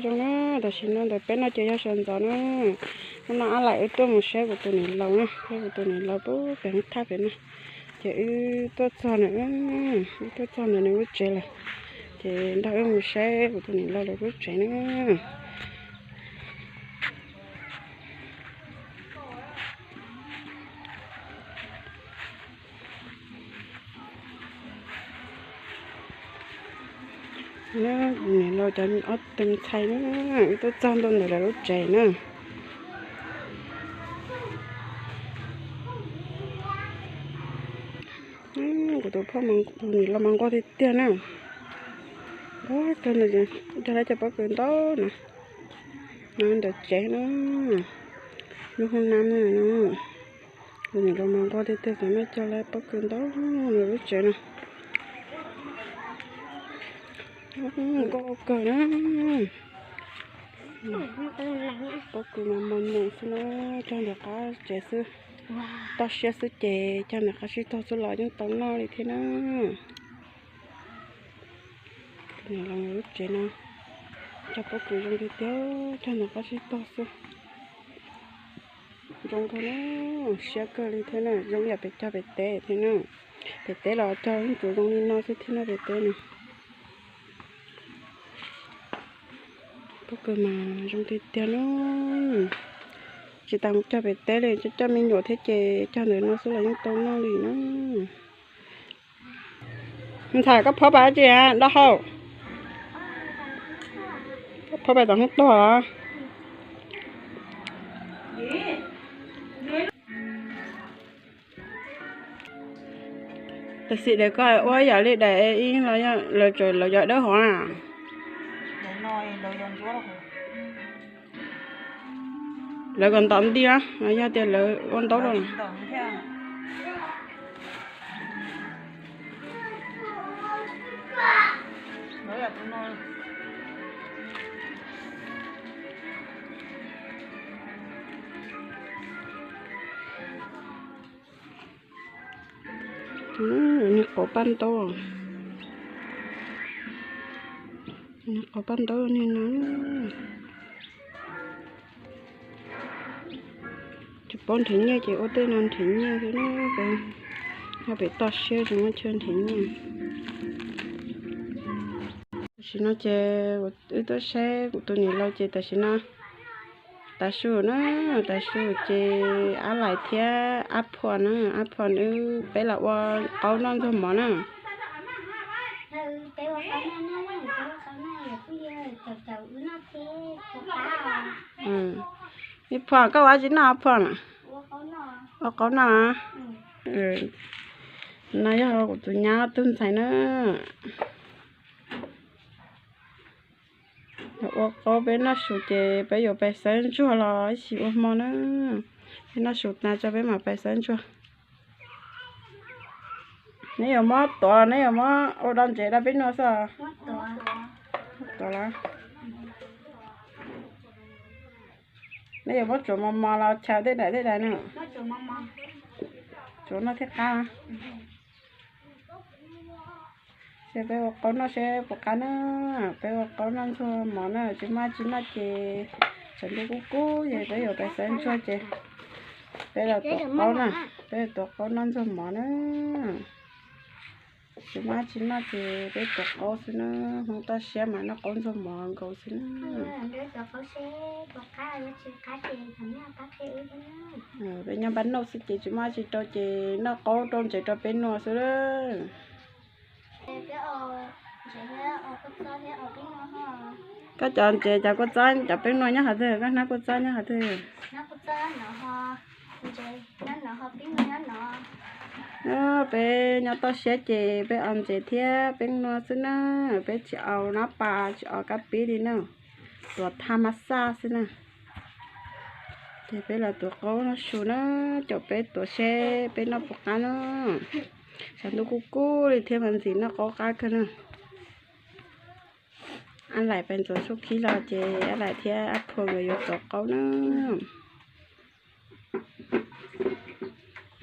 Zoo na, tam sim no ntawm peb no ces yog sawv ntxov na. Hnub no Ab Laim wb tuaj mus saib kuv tus niam laus na, saib kuv tus niam laus pub pem hoob thaj pem na. Ces wb tuaj txog na, wb tuaj txog ntawm nws lub tsev lawm. Ces nrog wb mus saib kuv tus niam laus lawv lub tsev na. Kuv niam laus cov ob tug ntxhais na, wb tuaj txog ntua ntawm lawv lub tsev na. Kuv tus phauj, tus niam laus mas nquag tiag tiag na. Nquag kawg, cog lawv cov pob kws ntau na. No ntawm tsev na, lub hoob nab no. Tus niam laus mas nquag tiag tiag, tam no cog lawv pob kws ntau lub tsev no. Nquag kawg na. Pob kws mas mos nyoos xwb na, cog ntawm qab tsev xwb. Toj siab xwb ces cog ntawm qab tsib taug xwb los yeej tau noj li thiab na. Tus niam laus lub tsev no cog pob kws zoo tiag tiag, cog ntawm qab tsib taug xwb. Zoo kawg na, siab kawg li thiab na, zoo yam pem cog pem teb thiab na. Pem teb los cog ib tsuas zoo li no xwb thiab na pem teb na. Pob kws mas zoo tiag tiag na. Tsis tas mus cog pem teb li, coj coj me nyuam thiab ces cog ntawm no xwb los yeej tau noj li na. Ntxhais, koj phob pais dab tsi dab hau? Koj phob pais tom hoob tog los? Tam sim daim koj ua yam li daim ib los lawv tseem lawv yog dawb hov na. Lawv kom ntom nti na, yog tias lawv ua ntaub rau na. Niag qauv paj ntaub, niag qauv paj ntaub niag no. Tsis paub nrhiav nyiaj ces ua tej no nrhiav nyiaj xwb na. Nyob pem toj siab tsis muaj chaw nrhiav nyiaj. Tam sim no ces wb tuaj saib kuv tus niam laus ces tam sim no tav su na, tav su ces Ab Laim thiab Ab Phuam na, Ab Phuam wb peb los ua qaub noj ntxuag mov na. Ib Phuam, koj ua dab tsi noj Phuam? Ua qaub noj. No yog kuv tus nyab tug ntxhais na. Ua qaub peb noj su ces peb yuav pais xawb ntsuag los ib chim ua hmo na. Peb noj su tas tso peb mam pais xawb ntsuag. Neb yuav muab tuav los neb yuav muab ua do ntsev rau peb noj xwb? Tuav los. Neb yuav muab tsuav mos mos los chaws tej daim tej daim no? Tsuav noj thiaj qab. Seb peb ua qaub noj seb puas qab na. Peb ua qaub noj ntxuag mov na, tsis muaj dab tsi noj ces tshav ntuj kub kub ces peb yuav pais xawb ntsuag ces peb los tuav qaub na, peb tuav qaub noj ntxuag mov na. Tsis muaj dab tsi noj ces peb tuav qaub xwb na, Hmoob toj siab mas noj qaub ntxuag mov nkaus xwb na. Peb nyob npab nauj xwb ces tsis muaj dab tsi rau ces noj qaub rau ntsev rau peb noj xwb. Koj cov ntsev cov kua txob cov peb noj nyob qhov twg, koj hnab kua txob nyob qhov twg? Peb nyob toj siab ces peb ua ntsev thiab peb noj xwb na, peb tsis ua nab pas tsis ua kab pib li na, tuav thaj mab xaj xwb na. Ces peb los tuav qaub noj su na, caum peb tuav seb peb noj puas qab na. Tshav ntuj kub kub li thiab mas ntxim noj qaub qab kawg na. Ab Laim pais ntxuav tshuaj khib los ces Ab Laim thiab Ab Phuam nkawd yuav tuav qaub na.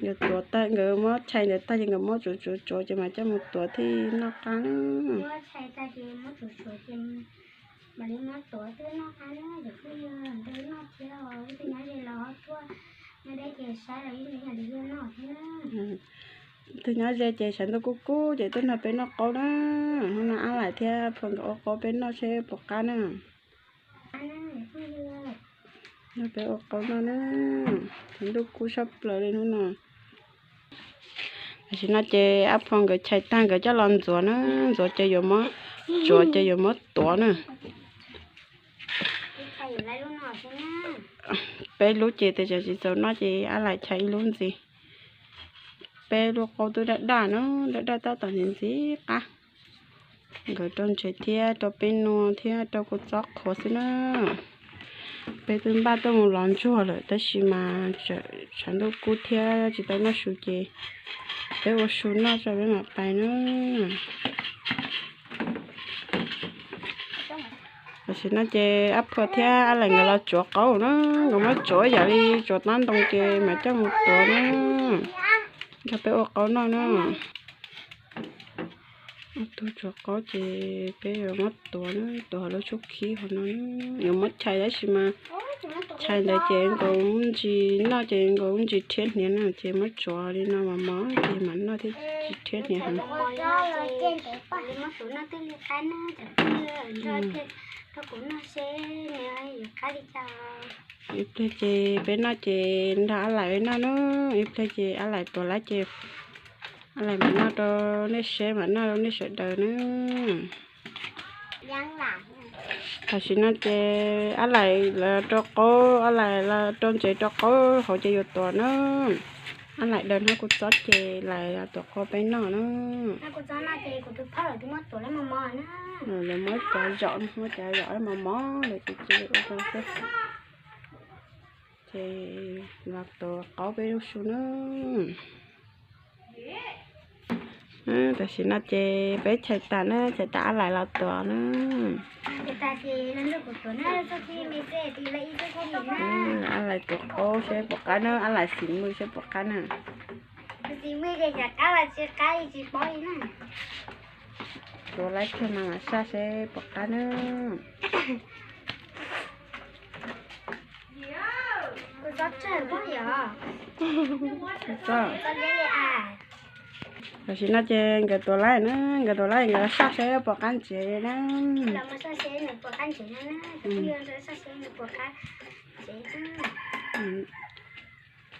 Nkawd tuav tag, nkawd muab tshais ntawd tag ces nkawd muab tsuav tsuav tsuav ces mam coj mus tuav thiaj noj qab na. Twb nyob ze ces sawv ntuj kub kub ces twb nrog peb noj qaub na. Hnub no Ab Laim thiab Phua nkawd ua qaub peb noj seb puas qab na. Nrog peb ua qaub noj na. Sawv ntuj kub tshaj plaws li hnub no. Tam sim no ces Ab Phua nkawd tshais tag nkawd coj los ntxuav na, ntxuav ces yuav muab, tsuav ces yuav muab tuav na. Peb lub ces tes tseem tsis txaus noj ces Ab Laim tshais ib lub ntxiv. Peb lub qaub twb daj daj na, daj daj tab tom ntxiv ntxiv qab. Nkawd rau ntsev thiab rau peb noj thiab rau kua txob qhuav xwb na. Peb twb npaj tuaj mus lov ntsuag lawm tab sis mas sawv ntuj kub thiab tsis tau noj su ces peb ua su noj tso peb mam pais na. Tam sim no ces Ab Phua thiab Ab Laim nkawd los tsuav qaub na, nkawd muab tsuav yam li tsuav tab ntoo ces mam coj mus tuav na. Nrog peb ua qaub noj na. Ob tug tsuav qaub ces peb yuav muab tuav na, tuav hauv lub tshuab khib hauv no. Yuav muab tshais tab sis mas tshais ntawd ces nkaus ntsis noj ces nkaus ntsis rhiab hniav na, ces muab tsuav li no mos mos ces mam noj thiaj tsis rhiab hniav heev. Ib pliag ces peb noj ces nrog Ab Laim noj na, ib pliag ces Ab Laim tuav lawm ces Ab Laim mam noj rau nej seb, mam noj rau nej sawv daws na. Tam sim no ces Ab Laim los rau qaub, Ab Laim los rau ntsev rau qaub hauv ces yuav tuav na. Ab Laim daws hnab kua txob ces Laim los tuav qaub peb noj na. Lawv muab cov zaum, muab cov zaum mos mos lawm ces cia li ua rau xwb. Ces los tuav qaub peb lub su na. Tam sim no ces peb tshais tas na, tshais tas Ab Laim los tuav na. Ab Laim tuav qaub seb puas qab na, Ab Laim xim mws seb puas qab na. Tuav lawm tag mas mam saj seb puas qab na. Tam sim no ces nkawd tuav lawm na, nkawd tuav lawm nkawd los saj seb puas qab ntsev na.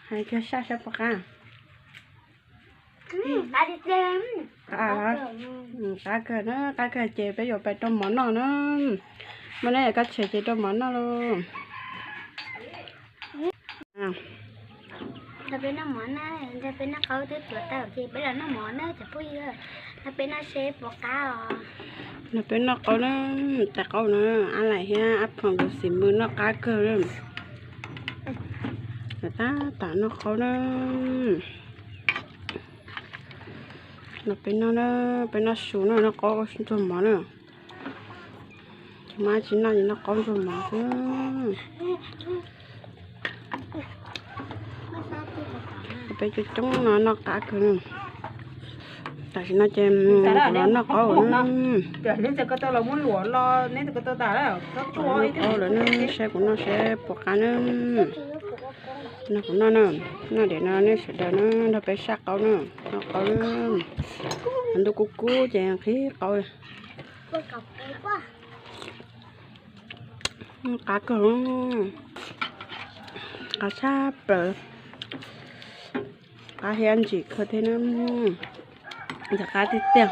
Hais kiag saj seb puas qab. Qab kawg na, qab kawg ces peb yuav pais rau mov noj na. Muaj neb koj tshem ces rau mov noj lauj. Nrog peb noj mov na, nrog peb noj qaub twb tuav tau ces peb los noj mov na cov phooj ywg. Nrog peb noj seb puas qab os. Nrog peb noj qaub na, tais qaub na, Ab Laim thiab Ab Phom nkawd xim mws noj qab kawg na. Tab tom noj qaub na. Nrog peb noj na, peb noj su na, noj qaub ntsuag mov na. Ces mas tsis noj ces noj qaub ntsuag mov xwb. Peb coob coob no noj qab kawg na. Tam sim no ces kuv los noj qaub na. Noj qaub lawm na, saib kuv noj seb puas qab na. Noj kuv noj na, noj diam no nej sawv daws na nrog peb saj qaub na, noj qaub na. Ntuj kub kub ces nqhis qaub. Qab kawg, qab tshaj plaws, qab thiab ntsim kawg thiab na, ntxim qab tiag tiag.